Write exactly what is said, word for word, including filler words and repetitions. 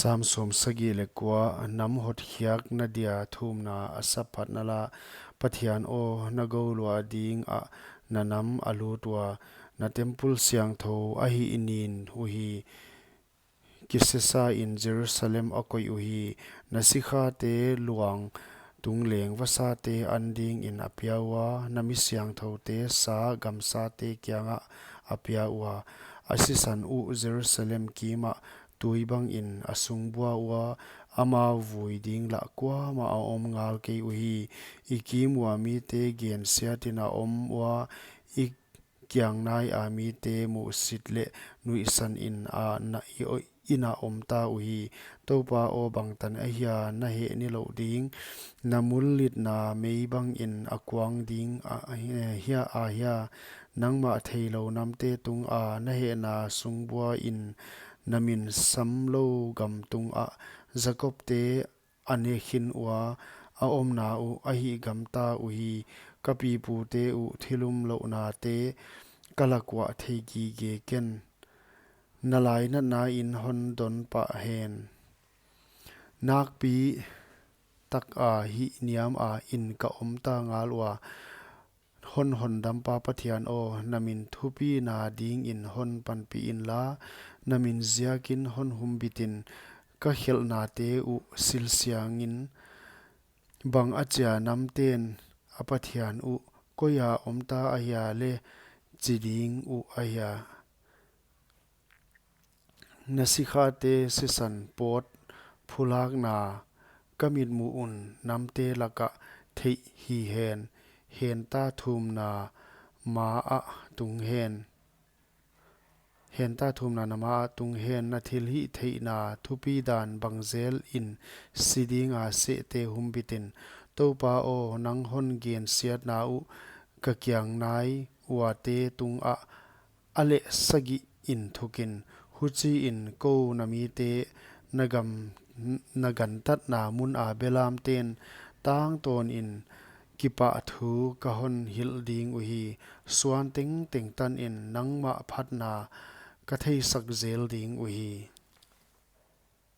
Sam sawmsagih leh kua. Nam hotkhiakna dia thumna a saphat na la, Pathian aw, na gouluah dingah na nam a lut ua, na temple siangthou a hih nin uhi. Kisiasa in Jerusalem a koih uhi. Na sikhate luang tung leng vasate an dingin a pia ua, na mi siangthoute sa gamsate kiangah a pia ua. A sisan uh Jerusalem kimah tui bangin a sungbua ua, amau vui ding lah kuamah a om ngal kei uhi. I kim ua mite gensiatin a om ua, i kiangnai a mite muhsit leh nuihsan in a na i oi-, inn a omta uhi. Toupa aw, bangtan ahia na heh nilouh ding? Na mullitna mei bangin a kuang ding a, eh, hia, ahia? Nangmah theilou namte tunga na hehna sungbua in, na min samlou gam tungah Jakobte a ne khin ua, a omna uh a hihgamta uhi. Ka pipute uh thil umlouhnate ka lak uah thei gige ken. Na lainatna in hon don pah hen. Nakpi taka hihniama in ka omta ngal ua, hon hondampa Pathian aw, na min thupina dingin hon panpih inla, na min ziakin hon humbitin, ka khelhnate uh silsiangin. Bang achia namten a Pathian uh, koia omta ahia leh, chi ding uh ahia? Na sikhate sisan pawt phulakna ka mitmuh un namte lakah theih hi hen. Henta thumna ma ah tung hen. Henta thumna na ma ah tung hen, na thilhihtheihna thupidan bangzel in si dinga sehte humbitin. Toupa aw, nang hon gensiatna uh ka kiangnai uate tungah a leh sagih in thukin. Huchiin kou na mite na gam, na gantatna muna belamten tangtawnin kipahthu ka hon hilh ding uhi. Suan tengteng tanin nangmah phatna ka theisak zel ding uhi.